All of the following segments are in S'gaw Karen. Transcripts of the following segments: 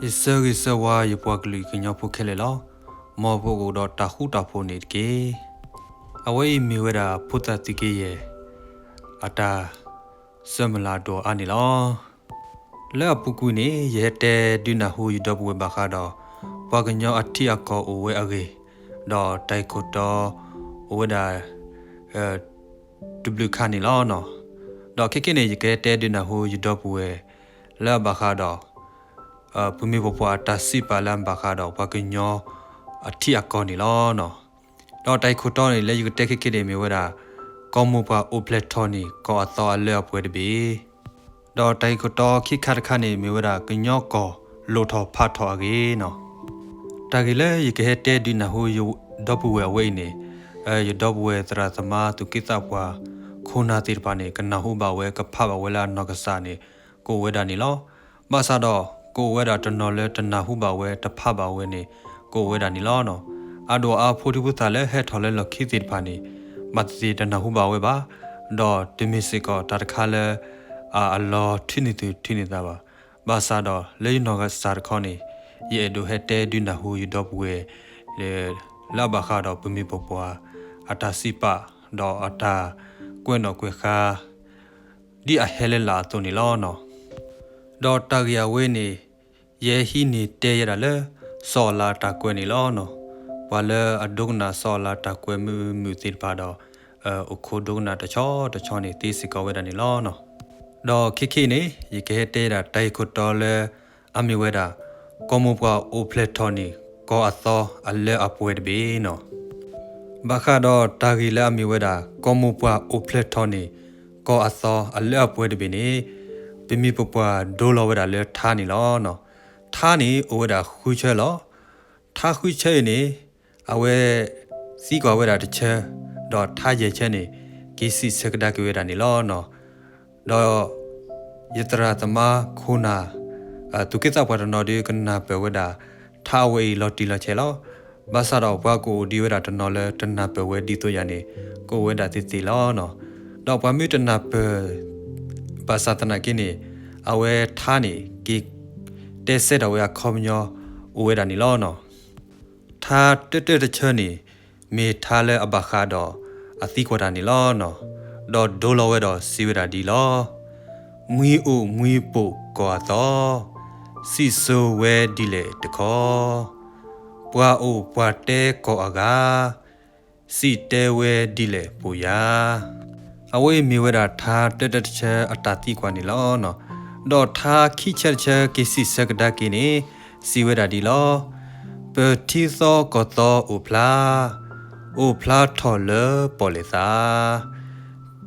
ယဆၢဂ့ၤဆၢဝါယပှၤကလုာ်ကညီဖိခဲလၢာ်လီၤ. မ်ပကအိၣ်ဒီးတၢ်ဃူတၢ်ဖိးန့ၣ်တက့ၢ်. အဝဲအံၤမ့ၢ်ဝဲဒၣ်ဖိသၣ်သုးက့ယဲၢ် အတၢ်ဆၢမုၢ်လၢ်ဒိၣ်အါန့ၣ်လီၤ. လၢအပူၤကွံာ်န့ၣ် ယဟဲတဲဒုးနၢ်ဟူယဒီပုၢ်ဝဲၢ်ဘၣ်ဃးဒီး ပှၤကညီအထံအကီၢ်အိၣ်ဝဲအဂ့ၢ်, ဒီးတၢ်ဂ့ၢ်ခိၣ်တီအိၣ်ဝဲဒၣ် တဘျုးခါန့ၣ်လီၤ. ဒီးခဲကနံၣ်န့ၣ် ယကဟဲတဲဒုးနၢ်ဟူယဒီပုၢ်ဝဲၢ် လၢအဘၣ်ဃးဒီး ပမ့ၢ်ပပှၢ်အတၢ်စံးပာ်လၢအဘၣ်ဃးဒီးပှၤကညီအထံအကီၢ်န့ၣ်လီၤ. ဒီးတၢ်ဂ့ၢ်ခိၣ်တီန့ၣ် လၢယကတဲခဲကနံၣ်န့ၣ်မ့ၢ်ဝဲဒၣ် ကီၢ်မိၢ်ပှၢ်အိၣ်ဖျဲၣ်ထီၣ်န့ၣ် ကီၢ်အသီအလၢအပှဲၤတဘ့ၣ်, ဒီးတၢ်ဂ့ၢ်ခိၣ်တီခံခါတခါန့ၣ်မ့ၢ်ဝဲဒၣ် ကညီကီၢ်လိၣ်ထီၣ်ဖးထီၣ်အဂ့ၢ်န့ၣ်လီၤ. တၢ်ဂ့ၢ်လၢယကဟဲတဲဒုးနၢ်ဟူယဒီပုၢ်ဝဲၢ်အဝဲအံၤန့ၣ် ယဒီပုၢ်ဝဲၢ်သရၣ်သမါသူၣ်က့သးပှၢ် ခိၣ်နၢ်သ့ၣ်တဖၣ်န့ၣ် ကနၢ်ဟူဘၣ်ဝဲ ကဖးဘၣ်ဝဲလၢအနီၢ်ကစၢ်န့ၣ် ကအိၣ်ဝဲဒၣ်န့ၣ်လီၤ. ဘၣ်ဆၣ်ဒီး ကအိၣ်ဝဲဒၣ်တနီၤလၢတနၢ်ဟူဘၣ်ဝဲ တဖးဘၣ်ဝဲန့ၣ် ကအိၣ်ဝဲဒၣ်န့ၣ်လီၤ. အဒိၣ်အါဖိဒံဖိသၣ်လၢဟဲထီၣ်လၢလီၢ်ခံသ့ၣ်တဖၣ်န့ၣ် ဘၣ်သ့ၣ်သ့ၣ်တနၢ်ဟူဘၣ်ဝဲဘၣ်, ဒီးတမ့ၢ်စ့ၢ်ကီးတၢ်တခါလၢ အလီၤထုးန့ၢ်သူၣ်ထုးန့ၢ်သးဘၣ်. ဘၣ်ဆၣ်ဒီးလၢယနီၢ်ကစၢ်တခီန့ၣ် ယအဲၣ်ဒိးဟဲတဲဒုးနၢ်ဟူယဒီပုၢ်ဝဲၢ် လၢအဘၣ်ဃးဒီးပမ့ၢ်ပပှၢ်အတၢ်စံးပာ် ဒီးအတၢ်ကွဲးနီၣ်ကွဲးဃါ ဒ်အဟဲလၢလာ်အသိးန့ၣ်လီၤ. ဒီးတၢ်ဂ့ၢ်အဝဲန့ၣ် ယဟံးန့ၢ်တဲယဲဒၣ်လၢ စီၤအၤလးတၢ်ကွဲးန့ၣ်လီၤ. ပှၤလၢအဒိကနၣ်စီၤအၤလးတၢ်ကွဲးမုာ်မုာ်သ့ၣ်တဖၣ်ဒီး အိၣ်ခိးဒိကနၣ်တဆီတဆီန့ၣ် သ့စ့ၢ်ကီးဝဲဒၣ်န့ၣ်လီၤ. ဒီးခဲကနံၣ်န့ၣ် ယကဟဲတဲဒၣ်တၢ်ဂ့ၢ်ခိၣ်တီလၢ အမ့ၢ်ဝဲဒၣ် ကီၢ်မိၢ်ပှၢ်အိၣ်ဖျဲၣ်ထီၣ်န့ၣ် ကီၢ်အသီအလၢအပှဲၤတဘ့ၣ်န့ၣ်လီၤ. ဘၣ်ဃးဒီးတၢ်ဂ့ၢ်လၢအမ့ၢ်ဝဲဒၣ် ကီၢ်မိၢ်ပှၢ်အိၣ်ဖျဲၣ်ထီၣ်န့ၣ် ကီၢ်အသီအလၢအပှဲၤတဘ့ၣ်န့ၣ် ပမ့ၢ်ပပှၢ်ဒိလီၤဝဲဒၣ်လၢထါန့ၣ်လီၤ. ထါန့ၣ်အိၣ်ဝဲဒၣ်ဃုဆၢလီၤ. ထါဃုဆၢအံၤန့ၣ် အဝဲသံကွၢ်ဝဲဒၣ်တဆၢ, ဒီးထါယဲၢ်ဆၢန့ၣ် က့ၤစံးဆၢကဒါက့ၤဝဲဒၣ်န့ၣ်လီၤ. ဒီးယသရၣ်သမါခိၣ်နၢ် သူၣ်က့သးပှၢ်တနီၤဒီး ကနၢ်ပၢၢ်ဝဲဒၣ် ထါအဝဲအံၤလီၤတံၢ်လီၤဆဲးလီၤ. ဘၣ်ဆၣ်ဒီးပှၤကအိၣ်ဒံးဝဲဒၣ်တနီၤလၢတနၢ်ပၢၢ်ဝဲဒ်သိးယၤန့ၣ် ကအိၣ်ဝဲဒၣ်သ့သ့လီၤ. ဒီးပှၤမ့ၢ်တနၢ်ပၢၢ် ဘၣ်ဆၣ်သနာ်က့န့ၣ် အဝဲထါန့ၣ် က့ၤတဲစဲထီၣ်ဝဲအခီပညီ အိၣ်ဝဲဒၣ်န့ၣ်လီၤ. ထါတၢတၢတဆၢန့ၣ် မ့ၢ်ထါလၢအဘၣ်ဃးဒီးအသံကွၢ်တၢ်န့ၣ်လီၤ. ဒီးဒိလီၤဝဲဒီးစံးဝဲဒၣ်ဒ်လီၤ. မှံအိၣ်မှံပိာ်ကီၢ်အသီ, စံၣ်စိၤဝဲဒ်လဲၣ်တခီ, ပှၤအိၣ်ပှၤတဲကီၢ်အဂၤ, စံၣ်တဲဝဲဒ်လဲၣ်ပိာ်ယၤ. အဝဲအံၤမ့ၢ်ဝဲဒၣ်ထါတၢတၢတဆၢအတၢ်သံကွၢ်န့ၣ်လီၤ. ဒီးထါခံဆၢတဆၢက့ၤစံးဆၢကဒါက့ၤန့ၣ် စံးဝဲဒၣ်ဒ်လီၤ. ပထံသီကီၢ်သီအိၣ်ဖျါ, အိၣ်ဖျါထီၣ်လၢပီၣ်လဲၣ်သး,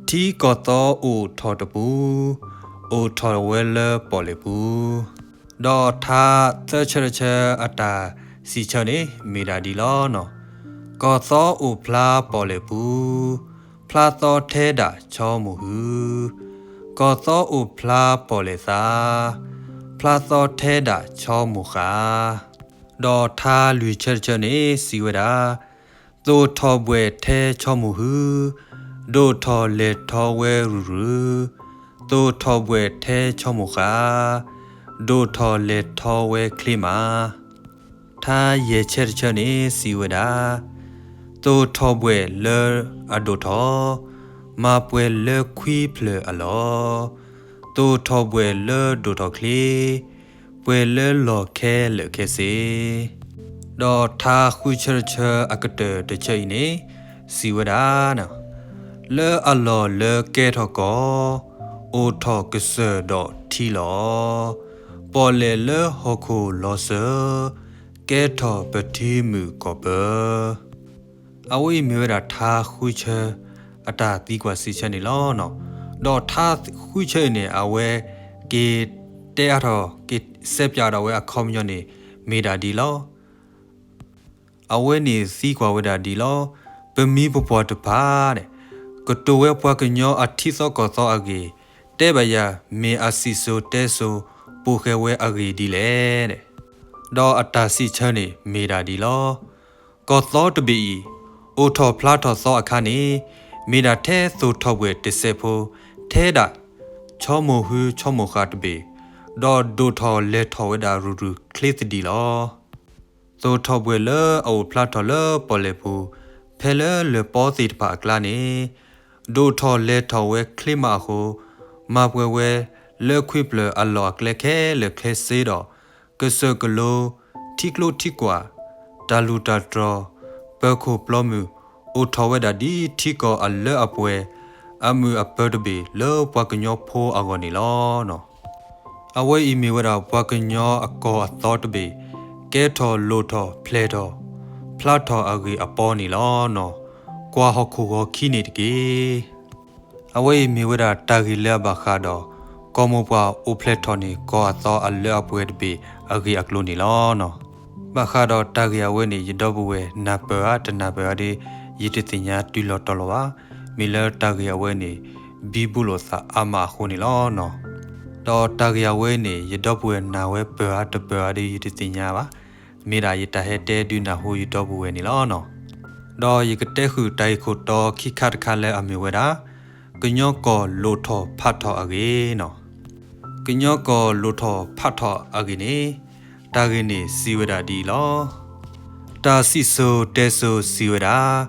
ထံကီၢ်သီအိၣ်ထီၣ်တပူၤ, အိၣ်ထီၣ်ဝဲလၢပီၣ်လဲၣ်ပူၤ. ဒီးထါသၢဆၢတဆၢအတၢ်စံးဆၢန့ၣ် မ့ၢ်ဒၣ်ဒ်လီၤ. ကီၢ်သီအိၣ်ဖျါပီၣ်လဲၣ်ပူၤ, ဖျါသီထဲဒၣ်ဆီမိၢ်ဟု, ကီၢ်သီအိၣ်ဖျါပီၣ်လဲၣ်သး, ဖျါသီထဲဒၣ်ဆီမိၢ်ဃၢ်. ဒီးထါလွံၢ်ဆၢတဆၢန့ၣ် စံးဝဲဒၣ်, သိၣ်ထီၣ်ဘှဲၣ်ထဲဆီမိၢ်ဟု, ဒိၣ်ထီၣ်လဲၤထီဝဲရုၢ်ရုၢ်, သိၣ်ထီၣ်ဘှဲၣ်ထဲဆီမိၢ်ဃၢ်, ဒိၣ်ထီၣ်လဲၤထီဝဲချ့မး. ထါယဲၢ်ဆၢတဆၢန့ၣ် စံးဝဲဒၣ်, သိၣ်ထီၣ်ဘှဲၣ်လၢအဒိၣ်ထီၣ်, မၤပှဲၤလၢခွံဖျၢၣ်အလီၢ်, သိၣ်ထီၣ်ဘှဲၣ်လၢဒိၣ်ထီၣ်ချ့, ပှဲၤလၢလီၢ်ခဲလၢာ်ခဲဆ့. ဒီးထါဃုဆၢတဆၢအကတၢၢ်တဆၢအံၤန့ၣ် စံးဝဲဒၣ်, လၢအလီၢ်လၢကဲထီၣ်ကီၢ်, အိၣ်ထီၣ်ကစၢၢ်ဒီးထံလီၤ. ပီၣ်လဲၣ်လၢဟီၣ်ခိၣ်လီၤစၢၤ, ကဲထီၣ်ပထံမုၣ်ကီၢ်ပၢ. အဝဲအံၤမ့ၢ်ဝဲဒၣ်ထါဃုဆၢ အတၢ်သံကွၢ်စံးဆၢန့ၣ်လီၤ. ဒီးထါဃုဆၢအံၤန့ၣ် အဝဲက့ၤတဲအါထီၣ် က့ၤစဲးပၠးဒီးဝဲအခီပညီန့ၣ် မ့ၢ်ဒၣ်ဒ်လီၤ. အဝဲန့ၣ်သံကွၢ်ဝဲဒၣ်ဒ်လီၤ. ပမ့ၢ်ပပှၢ်တဖၣ်န့ၣ် ကတိၤဝဲပှၤကညီအထံသီကီၢ်သီအဂ့ၢ်, တဲဘၣ်ယၤ မ့ၢ်အစံၣ်စိၤတဲစိၤ ပိာ်ဃဲၤဝဲအဂ့ၢ်ဒ်လဲၣ်. ဒီးအတၢ်စံးဆၢန့ၣ် မ့ၢ်ဒၣ်ဒ်လီၤ. ကီၢ်သီတဘ့ၣ်အံၤ အိၣ်ထီၣ်ဖျါထီၣ်သီအခါန့ၣ် မ့ၢ်ဒၣ်ထဲသိၣ်ထီၣ်ဘှဲၣ်တစဲးဖိ ထဲဒၣ် ဆီမိၢ်ဟုဆီမိၢ်ဃၢ်တဘ့ၣ်, ဒီးဒိၣ်ထီၣ်လဲၢ်ထီၣ်ဝဲဒၣ်ရုၢ်ရုၢ်ချ့သဒံးလီၤ. သိၣ်ထီၣ်ဘှဲၣ်လၢအအိၣ်ဖျါထီၣ်လၢပီၣ်လဲၣ်ပူၤ ဖဲလၢလၢၢ်ပီသ့ၣ်တဖၣ်အကျါန့ၣ် ဒိၣ်ထီၣ်လဲၢ်ထီၣ်ဝဲချ့မးအဃိ မၤပှဲၤဝဲလၢခွံပျၢၤအလီၢ်အကျဲခဲလၢာ်ခဲဆ့ဒီး ကစၢၢ်ကလိ ထံကျိထံကွာ် တၢ်လူၢ်တၢ်တြီၤ ပၢၤခိၣ်ပျီမုၢ် အိၣ်ထီၣ်ဝဲဒၣ်ဒ်ထံကီၢ်အလၢအပှဲၤ အမုာ်အပၢၤတဘ့ၣ်လၢပှၤကညီဖိအဂီၢ်န့ၣ်လီၤ. အဝဲအံၤမ့ၢ်ဝဲဒၣ်ပှၤကညီအကီၢ်အသီတဘ့ၣ် ကဲထီၣ်လိၣ်ထီၣ်ဖျဲၣ်ထီၣ် ဖျါထီၣ်အဂ့ၢ်အပီန့ၣ်လီၤ. ကွၢ်ဟီၣ်ခိၣ်ဂီၤခံန့ၣ်တက့ၢ်. အဝဲအံၤမ့ၢ်ဝဲဒၣ်တၢ်ဂ့ၢ်လၢအဘၣ်ဃးဒီး ကီၢ်မိၢ်ပှၢ်အိၣ်ဖျဲၣ်ထီၣ်န့ၢ်ကီၢ်အသီအလၢအပှဲၤတဘ့ၣ်အဂ့ၢ်အကျိၤန့ၣ်လီၤ. ဘၣ်ဃးဒီးတၢ်ဂ့ၢ်အဝဲန့ၣ် ယဒီပုၢ်ဝဲၢ်နၢ်ပၢၢ်ဧါတနၢ်ပၢၢ်ဧါဒီး ယတသ့ၣ်ညါတုၤလီၤတီၤလီၤဘၣ်. မ့ၢ်လၢတၢ်ဂ့ၢ်အဝဲန့ၣ် ဘံဘူလိာ်သးအါမးအဃိန့ၣ်လီၤ. ဒီးတၢ်ဂ့ၢ်အဝဲန့ၣ် ယဒီပုၢ်ဝဲၢ်နၢ်ဝဲပၢၢ်ဧါတပၢၢ်ဧါဒီး ယတသ့ၣ်ညါဘၣ်. မ့ၢ်ဒၣ်ယတၢ်ဟဲတဲဒုးနၢ်ဟူယဒီပုၢ်ဝဲၢ်န့ၣ်လီၤ. ဒီးယကတဲဃုာ်တၢ်ဂ့ၢ်ခိၣ်တီခံခါတခါလၢအမ့ၢ်ဝဲဒၣ် ကညီကီၢ်လိၣ်ထီၣ်ဖးထီၣ်အဂ့ၢ်န့ၣ် ကညီကီၢ်လိၣ်ထီၣ်ဖးထီၣ်အဂ့ၢ်န့ၣ် တၢ်ဂ့ၢ်န့ၣ်စံးဝဲဒၣ်ဒ်အံၤလီၤ. တၢ်စံၣ်စိၤတဲစိၤစံးဝဲဒၣ်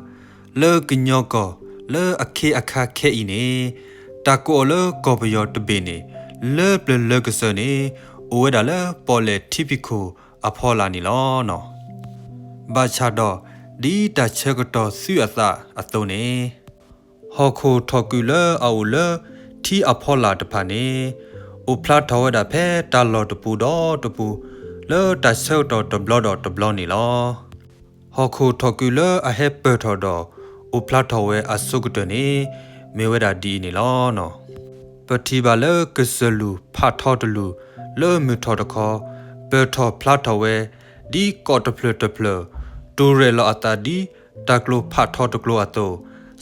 လၢကညီကီၢ်လၢအခ့အခါခဲအံၤန့ၣ် တၢ်ကိးအီၤလၢကီၢ်ပယီၤတဘ့ၣ်န့ၣ် လၢပျၢၤလၢကစၢၢ်န့ၣ် အိၣ်ဝဲဒၣ်လၢပီၣ်လဲၣ်ထံဖံးခိၣ်အဖီလာ်န့ၣ်လီၤ. ဘၣ်ဆၣ်ဒီး ဒ်တၢ်ဆၢကတီၢ်သုးအသးအသိးန့ၣ် ဟီၣ်ခိၣ်ထီၣ်ကုာ်လၢအအိၣ်လၢထံအဖီလာ်တဖၣ်န့ၣ် အိၣ်ဖျါထီၣ်ဝဲဒၣ်ဖဲတၢ်လီၢ်တပူၤဒီးတပူၤ လၢတၢ်ဆၢကတီၢ်တဘျီဒီးတဘျီန့ၣ်လီၤ. ဟီၣ်ခိၣ်ထီၣ်ကုာ်လၢအဟဲပၢၢ်ထီၣ်ဒီးအိၣ်ဖျါထီၣ်ဝဲအဆိကတၢၢ်န့ၣ် မ့ၢ်ဝဲဒၣ်ဒ်အံၤန့ၣ်လီၤ. ပထံၣ်ဘၣ်လၢကစၢၢ်လူၢ်ဖးထီတလူၢ် လၢမုၢ်ထီၣ်တခီ ပၢၢ်ထီၣ်ဖျါထီၣ်ဝဲ ဒ်ကီၢ်တဖျၢၣ်တဖျၢၣ် တိၢ်ရဲၣ်လီၤအသးဒ်တၢ်ကျိၤဖးထီတကျိၤအသိး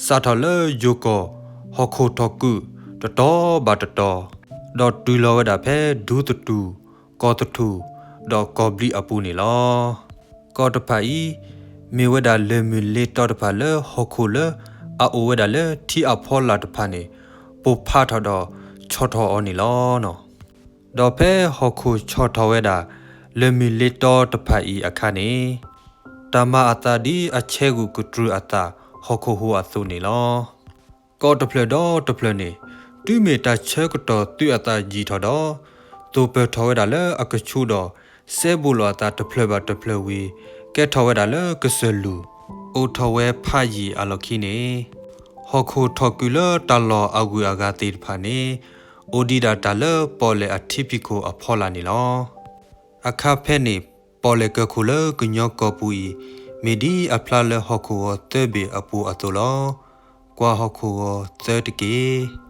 စးထီၣ်လၢယိၤကီၢ် ဟီၣ်ခိၣ်ထီၣ်ကုာ် တတီၤဘၣ်တတီၤ ဒီးတုၤလီၤဝဲဒၣ်ဖဲဒူသထူၣ် ကီၢ်သထူၣ် ဒီးကီၢ်ဘျံးအပူၤန့ၣ်လီၤ. ကီၢ်တဖၣ်အံၤ မ့ၢ်ဝဲဒၣ်လၢၢ်မုၢ်လ့တီတဖၣ်လၢဟီၣ်ခိၣ်လၢအအိၣ်ဝဲဒၣ်လၢထံအဖီလာ်တဖၣ်န့ၣ် ပိၢ်ဖးထီၣ်ဒီးဆီၣ်ထီၣ်အီၤန့ၣ်လီၤ. ဒီးဖဲဟီၣ်ခိၣ်ဆီၣ်ထီၣ်ဝဲဒၣ် လၢၢ်မုၢ်လ့တီတဖၣ်အံၤအခါန့ၣ် တၢ်မၤအသးဒ်အဆဲးဂူာ်ကတြူၢ်အသးဟီၣ်ခိၣ်ဟူးအသိးန့ၣ်လီၤ. ကီၢ်တဖျၢၣ်ဒီးတဖျၢၣ်န့ၣ် တုၤမ့ၢ်တၢ်ဆၢကတီၢ်သုးအသးယံာ်ထီၣ်ဒီး သိၣ်ပၢၢ်ထီၣ်ဝဲဒၣ်လၢအကဆူးဒီး စဲဘူးလိာ်အသးတဖျၢၣ်ဘၣ်တဖျၢၣ်ဝံၤ ကဲထီၣ်ဝဲဒၣ်လၢကစၢၢ်လူၢ် အိၣ်ထီၣ်ဝဲဖးယံာ်အလီၢ်ခံန့ၣ် ဟီၣ်ခိၣ်ထီၣ်ကုာ်လၢတၢ်လီၢ်အဂုၤအဂၤသ့ၣ်တဖၣ်န့ၣ် အိၣ်ဒံးဒၣ်တၢ်လၢပီၣ်လဲၣ်အထံဖံးခိၣ်အဖီလာ်န့ၣ်လီၤ. အခါဖဲန့ၣ် ပီၣ်လဲၣ်ကၢၢ်ခိၣ်လၢကညီကီၢ်ပူၤအံၤ မ့ၢ်ဒ်အဖျါလၢဟီၣ်ခိၣ်ဂီၤသၢဘ့ၣ်အပူၤအသိးလီၤ. ကွၢ်ဟီၣ်ခိၣ်ဂီၤသၢတက့ၢ်.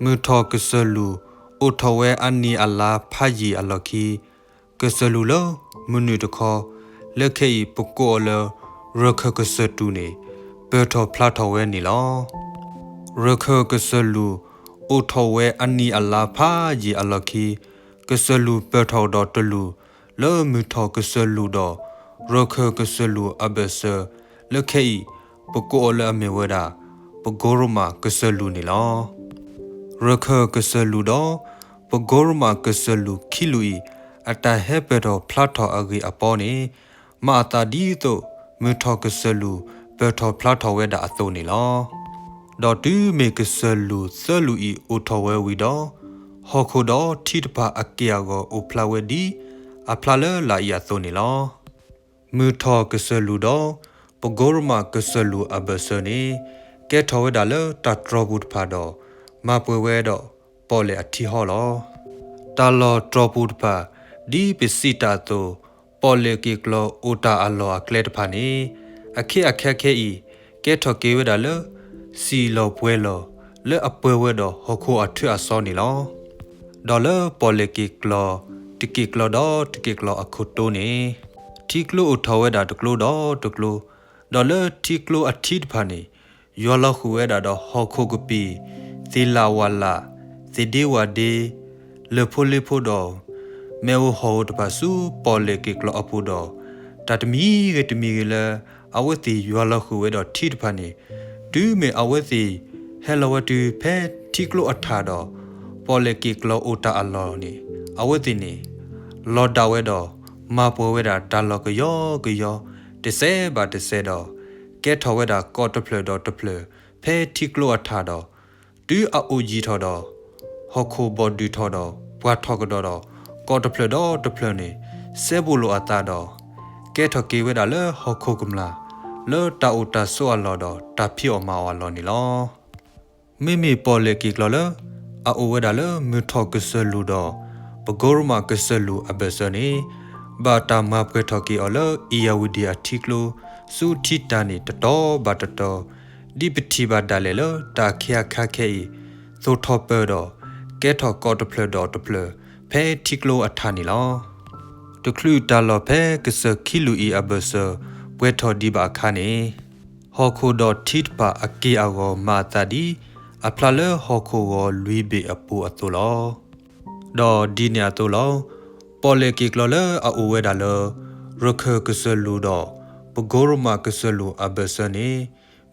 မုၢ်ထီၣ်ကစၢၢ်လူၢ် အိၣ်ထီၣ်ဝဲအနံၤအလါဖးယံာ်အလီၢ်ခံ ကစၢၢ်လူၢ်လၢမုၢ်နုာ်တခီ လၢခဲအံၤပကိးအီၤလၢ ရၢၢ်ခၢၣ်ကစၢၢ်တူၢ်န့ၣ် ပၢၢ်ထီၣ်ဖျါထီၣ်ဝဲန့ၣ်လီၤ. ရၢၢ်ခၢၣ်ကစၢၢ်လူၢ် အိၣ်ထီၣ်ဝဲအနံၤအလါဖးယံာ်အလီၢ်ခံ ကစၢၢ်လူၢ်ပၢၢ်ထီၣ်ဒီးတလူၢ် လၢမုၢ်ထီၣ်ကစၢၢ်လူၢ်ဒီး ရၢၢ်ခၢၣ်ကစၢၢ်လူၢ်အဘၢၣ်စၢၤ လၢခဲအံၤ ပကိးအီၤလၢအမ့ၢ်ဝဲဒၣ် ပကိရမၣ်ကစၢၢ်လူၢ်န့ၣ်လီၤ. ရၢၢ်ခၢၣ်ကစၢၢ်လူၢ်ဒီး ပကိရမၣ်ကစၢၢ်လူၢ်ခံလူၢ်အံၤ အတၢ်ဟဲပၢၢ်ထီၣ်ဖျါထီၣ်အဂ့ၢ်အပီန့ၣ် မၤအသးဒ်သိး မုၢ်ထီၣ်ကစၢၢ်လူၢ်ပၢၢ်ထီၣ်ဖျါထီၣ်ဝဲဒၣ်အသိးန့ၣ်လီၤ. ဒီးတုၤမ့ၢ်ကစၢၢ်လူၢ်သၢလူၢ်အံၤအိၣ်ထီၣ်ဝဲဝံၤဒီး ဟီၣ်ခိၣ်ဒီးထံတဖၣ်အက့ၢ်အဂီၤအိၣ်ဖျါဝဲဒ်အဖျါလၢလာ်အံၤအသိးန့ၣ်လီၤ. မုၢ်ထီၣ်ကစၢၢ်လူၢ်ဒီး ပကိရမၣ်ကစၢၢ်လူၢ်အဘၢၣ်စၢၤန့ၣ် ကဲထီၣ်ဝဲဒၣ်လၢတၢ်တြီၤပူၤတဖၣ်ဒီး မၤပှဲၤဝဲဒီးပီၣ်လဲၣ်အထံဟီၣ်လီၤ. တၢ်လီၢ်တြီၤပူၤတဖၣ် ဒ်ပစံးတၢ်အသိး ပီၣ်လဲၣ်က့ၤကျီၤအိၣ်တၢ်အလီၢ်အကျဲတဖၣ်န့ၣ် အခ့အခါခဲအံၤ ကဲထီၣ်က့ၤဝဲဒၣ်လၢ စံၣ်လီၤပှဲၤလီၤ လၢအပှဲၤဝဲဒီးဟီၣ်ခိၣ်အထၢၣ်အစီန့ၣ်လီၤ. ဒီးလၢပီၣ်လဲၣ်က့ၤကျီၤ တက့ၢ်ကျီၤဒီးတက့ၢ်ကျီၤအခိၣ်တိန့ၣ် ထံကျိအိၣ်ထီၣ်ဝဲဒၣ်တကျိဒီးတကျိ, ဒီးလၢထံကျိအထံတဖၣ်န့ၣ် ယွၤလီၤဃုာ်ဝဲဒၣ်ဒီးဟီၣ်ခိၣ်ကပံာ်, သ့ၣ်လၣ်ဝၣ်လၣ်, သ့ၣ်ဒ့ဝၣ်ဒ့, လၢၢ်ဖိလ့ဖိဒီး မ့ၣ်အူဟီၣ်ဧိၤတဖၣ်ဆူပီၣ်လဲၣ်က့ၤကျီၤအပူၤဒီး တၢ်တမံၤဂ့ၤတမံၤဂ့ၤလၢ အဝဲသ့ၣ်ယွၤလီၤဃုာ်ဝဲဒီးထံတဖၣ်န့ၣ် တုၤမ့ၢ်အဝဲသ့ၣ်ဟဲလီၤဝဲတုၤဖဲထံကျိအထးဒီး ပီၣ်လဲၣ်က့ၤကျီၤအိၣ်တၢ်အလီၢ်န့ၣ် အဝဲသ့ၣ်န့ၣ် လီၤဒၣ်ဝဲဒီး မၤပှဲၤဝဲဒၣ်တၢ်လီၢ်ကယီကယီ တစဲးဘၣ်တစဲးဒီး ကဲထီၣ်ဝဲဒၣ်ကီးတဖျၢၣ်ဒီးတဖျၢၣ် ဖဲထံကျိအထးဒီး တုၤအအိၣ်ယံာ်ထီၣ်ဒီး ဟီၣ်ခိၣ်ဘီၣ်ဒုးထီၣ်ဒီး ပှၢ်ထီၣ်ကဒီးဒီး ကီးတဖျၢၣ်ဒီးတဖျၢၣ်န့ၣ် စဲဘူးလိာ်အသးဒီး ကဲထီၣ်က့ၤဝဲဒၣ်လၢဟီၣ်ခိၣ်ကမျၢ် လၢတၢ်အိၣ်တၢ်ဆိးအလီၢ်ဒီး တၢ်ဖံးအီၣ်မၤအီၣ်အလီၢ်န့ၣ်လီၤ. မ့မ့ၢ်ပီၣ်လဲၣ်က့ၤကျီၤလၢ အအိၣ်ဝဲဒၣ်လၢမုၢ်ထီၣ်ကစၢၢ်လူၤဒီး ပကိးရိမးကစၢၢ်လူၤအဘၢၣ်စၢၤန့ၣ် ဘၣ်တၢ်မၤပှဲၤထီၣ်က့ၤအီၤလၢ အံၤယၣ်ဝံၤဒံၣ်အထံကျိ ဆူထံတၢ်န့ၣ်တတီၤဘၣ်တတီၤ ဒ်ပထံၣ်ဘၣ်ဒၣ်လဲာ်လၢတၢ်ခဲအံၤအခါခဲအံၤ သိၣ်ထီၣ်ပၢၢ်ဒီး ကဲထီၣ်ကီးတဖျၢၣ်ဒီးတဖျၢၣ် ဖဲထံကျိအထးန့ၣ်လီၤ. တချုးတၢ်လီၢ်ဖဲကစၢၢ်ခံလူၤအံၤအဘၢၣ်စၢၤ ပှဲၤထီၣ်ဒံးဘၣ်အခါန့ၣ် ဟီၣ်ခိၣ်ဒီးထံတဖၣ်အက့ၢ်အဂီၤမၤအသးဒ် အဖျါလၢဟီၣ်ခိၣ်ဂီၤလွံၢ်ဘ့ၣ်အပူၤအသိးလီၤ. ဒီးဒ်န့ၣ်အသိးလီၤ. ပီၣ်လဲၣ်က့ၤကျီၤလၢအအိၣ်ဝဲဒၣ်လၢ ရခၢၣ်ကစၢၢ်လူၤဒီး ပကိးရိမးကစၢၢ်လူၤအဘၢၣ်စၢၤန့ၣ်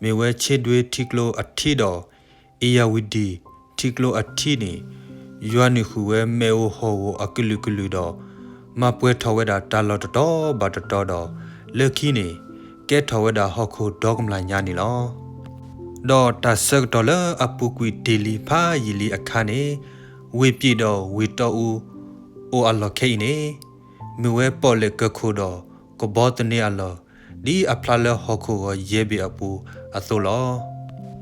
မ့ၢ်ဝဲဆ့ဒွ့ထံကျိအထံဒီး အံၤယၣ်ဝံၤဒံၣ်ထံကျိအထံန့ၣ် ယွၤနုာ်ဃုာ်ဝဲမ့ၣ်အူဟီၣ်ဧိၤအကလုာ်ကလုာ်ဒီး မၤပှဲၤထီၣ်ဝဲဒၣ်တၢ်လီၢ်တတီၤဘၣ်တတီၤဒီး လၢခံန့ၣ် ကဲထီၣ်ဝဲဒၣ်ဟီၣ်ခိၣ်ဒီကမျၢ်ညါန့ၣ်လီၤ. ဒီးတၢ်ဆၢကတီၢ်လၢအပူၤကွံာ်တ့ၢ်လံဖးယံာ်လံအခါန့ၣ် ဝ့ၢ်ပံာ်ဒီးဝ့ၢ်တီအူ အိၣ်အလီၢ်ခဲအံၤန့ၣ် မ့ၢ်ဝဲပီၣ်လဲၣ်ကၢၢ်ခိၣ်ဒီးကဘီသန့အလီၢ် ဒ်အဖျါလၢဟီၣ်ခိၣ်ဂီၤယဲၢ်ဘ့ၣ်အပူၤအသိး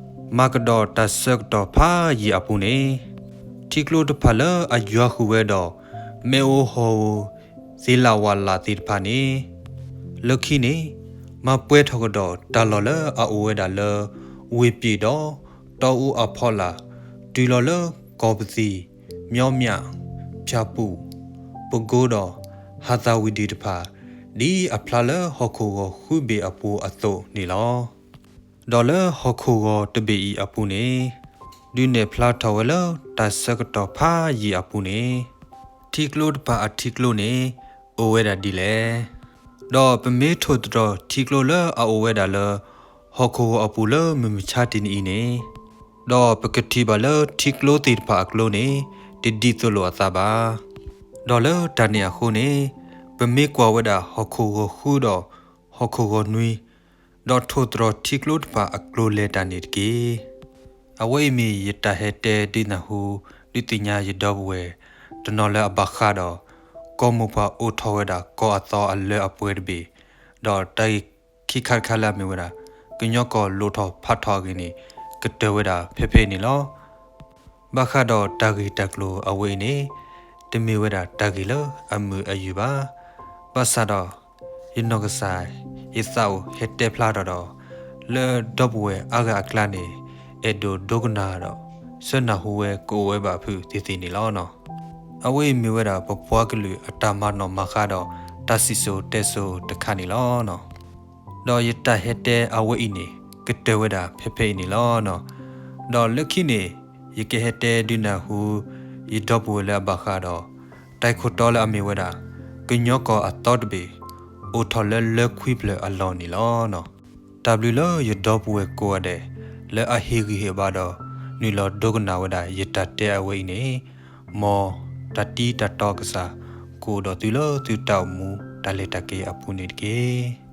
လီၤ. မၤကဒီးတၢ်ဆၢကတီၢ်ဖးယံာ်အပူၤန့ၣ် ထံကျိတဖၣ်လၢအယွၤဃုာ်ဝဲဒီး မ့ၣ်အူဟီၣ်ဧိၤ သ့လးဝးလးသ့ၣ်တဖၣ်န့ၣ် လၢခံန့ၣ် မၤပှဲၤထီၣ်ကဒီးတၢ်လီၢ်လၢအအိၣ်ဝဲဒၣ်လၢ ဝ့ၢ်ပံာ်ဒီးတီအူအဖီလာ် တုၤလီၤလၢကီၢ်ပသံၣ်, မၠီမၠး, ဖၠၣ်ပူၣ်, ပကိဒီး ဟးသးဝံၤဒံးတဖၣ် ဒ်အဖျါလၢဟီၣ်ခိၣ်ဂီၤဃုဘ့ၣ်အပူၤအသိးန့ၣ်လီၤ. ဒီးလၢဟီၣ်ခိၣ်ဂီၤတဘ့ၣ်အံၤအပူၤန့ၣ် ဒုးနဲၣ်ဖျါထီၣ်ဝဲလၢတၢ်ဆၢကတီၢ်ဖးယံာ်အပူၤန့ၣ် ထံကျိတဖၣ်အထံကျိန့ၣ် အိၣ်ဝဲဒၣ်ဒ်လဲၣ်. ဒီးပမ့ၢ်ထိၣ်သတြီၤထံကျိလၢအအိၣ်ဝဲဒၣ်လၢ ဟီၣ်ခိၣ်ဂီၤအပူၤလၢမုၢ်မဆါတနံၤအံၤန့ၣ် ဒီးပကထံၣ်ဘၣ်လၢထံကျိသ့ၣ်တဖၣ်အကျိန့ၣ် တဒ်သိးလိာ်အသးဘၣ်. ဒီးလၢတၢ်န့ၣ်အဃိန့ၣ် ပမ့ၢ်ကွၢ်ဝဲဒၣ်ဟီၣ်ခိၣ်ဂီၤဃုဒီး ဟီၣ်ခိၣ်ဂီၤနွံ ဒီးထိၣ်သတြီၤထံကျိတဖၣ်အကျိၤလဲၤတၢ်န့ၣ်တက့ၢ်. အဝဲအံၤမ့ၢ်ယတၢ်ဟဲတဲဒုးနၢ်ဟူ ဒုးသ့ၣ်ညါယဒီပုၢ်ဝဲၢ် တနီၤလၢအဘၣ်ဃးဒီး ကီၢ်မိၢ်ပှၢ်အိၣ်ထီၣ်ဝဲဒၣ်ကီၢ်အသီအလၢအပှဲၤတဘ့ၣ်, ဒီးတၢ်ဂ့ၢ်ခံခါတခါလၢအမ့ၢ်ဝဲဒၣ် ကညီကီၢ်လိၣ်ထီၣ်ဖးထီၣ်အဂ့ၢ်န့ၣ် ကတၢၢ်ဝဲဒၣ်ဖဲဖဲအံၤန့ၣ်လီၤ. ဘၣ်ဃးဒီးတၢ်ဂ့ၢ်တၢ်ကျိၤအဝဲအံၤန့ၣ် တမ့ၢ်ဝဲဒၣ်တၢ်ဂ့ၢ်လၢအမုာ်အယုၢ်ဘၣ်. ဘၣ်ဆၣ်ဒီး ယနီၢ်ကစၢ် ယသးအိၣ်ဟဲတဲဖျါထီၣ်ဒီး လၢဒီပုၢ်ဝဲၢ်အါဂၤအကျါန့ၣ် အဲၣ်ဒိးဒိကနၣ်ဒီး ဆၢနၢ်ဟူဝဲကအိၣ်ဝဲဘၣ်ဖုးသ့ၣ်သ့ၣ်န့ၣ်လီၤ. အဝဲအံၤမ့ၢ်ဝဲဒၣ်ပပှၤကလုာ်အတၢ်မၤနီၣ်မၤဃါဒီး တၢ်စံၣ်စိၤတဲစိၤတခါန့ၣ်လီၤ. ဒီးယတၢ်ဟဲတဲအဝဲအံၤန့ၣ် ကတၢၢ်ဝဲဒၣ်ဖဲဖဲအံၤန့ၣ်လီၤ. ဒီးလၢခံန့ၣ် ယကဟဲတဲဒုးနၢ်ဟူ ယဒီပုၢ်ဝဲၢ်လၢအဘၣ်ဃးဒီး တၢ်ဂ့ၢ်ခိၣ်တီလၢအမ့ၢ်ဝဲဒၣ် ကညီကီၢ်အသီတဘ့ၣ် အိၣ်ထီၣ်လၢလၢခွံဖျၢၣ်အလီၢ်န့ၣ်လီၤ. တၢ်ဘျုးလၢယဒီပုၢ်ဝဲၢ်ကိးဂၤဒဲး လၢအဟ့ၣ်ဂံၢ်ဟ့ၣ်ဘါဒီး နုာ်လီၤဒိကနၣ်ဝဲဒၣ်ယတၢ်တဲအဝဲအံၤန့ၣ်, မ်တၢ်တံၤတၢ်တီကစၢ် ကအိၣ်ဒီးသုလၢသုတၢ်အိၣ်မူတၢ်လဲၤတၢ်က့ၤအပူၤန့ၣ်တက့ၢ်.